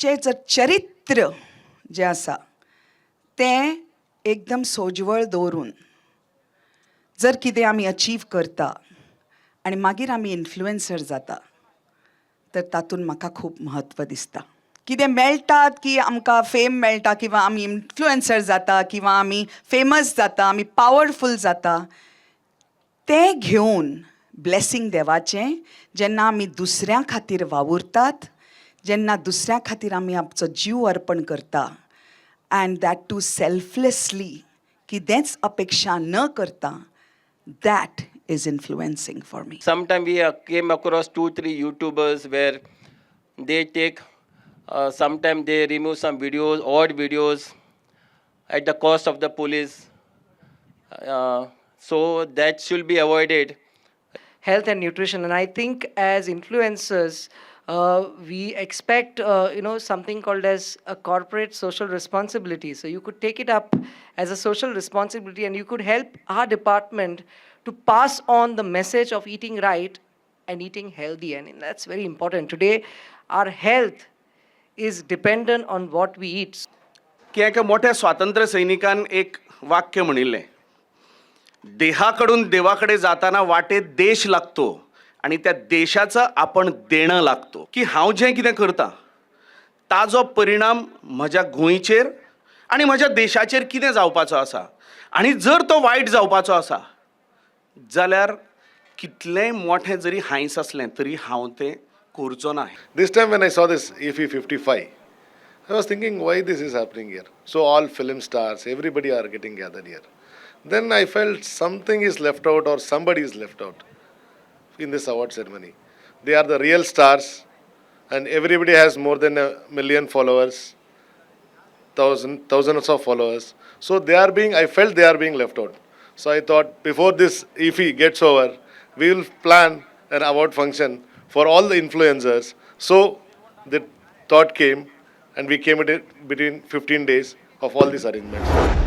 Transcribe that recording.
आमचें जर चरित्र जें आसा तें एकदम सोज्वळ दवरून जर कितें आमी अचीव करता आनी मागीर आमी इन्फ्लुएन्सर जाता, तर तातूंत म्हाका खूब म्हत्व दिसता. कितें मेळटात की आमकां फेम मेळटा किंवा आमी इन्फ्लुएन्सर जाता किंवा आमी फेमस जाता, आमी पावरफूल जाता, तें घेवन ब्लेसींग देवाचें जेन्ना आमी दुसऱ्यां खातीर वावुरतात, जेन्ना दुसऱ्यां खातीर आमी आमचो जीव अर्पण करता, अँड that two selflessly, कितेंच अपेक्षा न करता, that is influencing for me. Sometimes we came across two, three YouTubers where they take, sometimes they remove some videos, odd videos, at the cost of the police. So that should be avoided. Health and nutrition. And I think as influencers, we expect something called as a corporate social responsibility. So you could take it up as a social responsibility and you could help our department to pass on the message of eating right and eating healthy. And that's very important. Today, our health is dependent on what we eat. की एका मोठ्या स्वातंत्र्य सैनिकान एक वाक्य म्हणिल्लें, देहाकडून देवाकडे जाताना वाटेत देश लागतो आणि त्या देशाचं आपण देणं लागतो. की हांव जें कितें करता ताजो परिणाम म्हज्या गोंयचेर आनी म्हज्या देशाचेर कितें जावपाचो आसा आनी जर तो वायट जावपाचो आसा जाल्यार कितलेंय मोठें जरी हांयस आसलें तरी हांव तें करचो ना. This time when I saw this IFFI 55, I was thinking why this is happening here. So all film stars, everybody are getting gathered here. Then I felt something is left out or somebody is left out in this award ceremony. They are the real stars and everybody has more than a million followers, thousands of followers. So they are being, I felt they are being left out. So I thought before this IFFI gets over, we will plan an award function for all the influencers. So the thought came and we came at it between 15 days of all these arrangements.